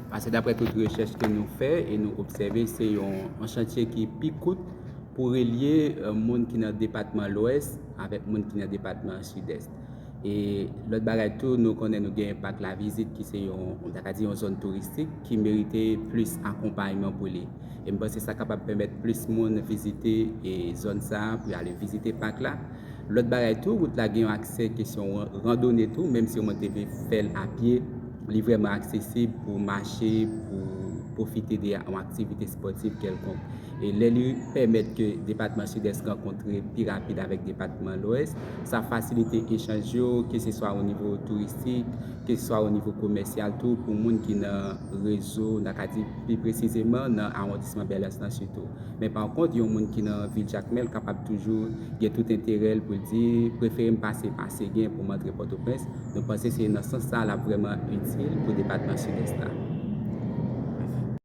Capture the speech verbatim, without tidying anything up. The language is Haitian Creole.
Paske daprè tout rechèch ke nou fè e nou obsève, se yon, yon chantye ki pi kout pou relye, euh, moun ki nan depatman Lwès avèk moun ki nan depatman Sidès. E lòt bagay tou, nou konnen nou gen pak lavizit ki se yon, nou ta ka di yon zòn touristik ki merite plis akonpayman pou li. E m panse sa kapab pèmèt plis moun vizite e zòn sa a, pou y ale vizite pak la. Lòt bagay tou, wout la gen yon aksè kesyon ran- randone tou, menm si yon moun te vle fè l a pye, li vrèman aksesib pou mache, pou pwofite de yon aktivite espòtiv kèlkonk. E lè li pèmèt ke depatman Sidès rankontre pi rapid avèk depatman Lwès, sa fasilite echanj yo, keseswa o nivo touristik, keseswa o nivo komèsyal tou, pou moun ki nan rezo, n ta ka di pi presizeman nan awondisman Bèlans lan sitou. Men pa kont, yon moun ki nan vil Jakmèl kapab toujou gen tout enterè l pou l di, prefere m pase pa Segen pou m antre Pòtoprens. Nou panse se nan sans sa l ap vrèman itil pou depatman Sidès la.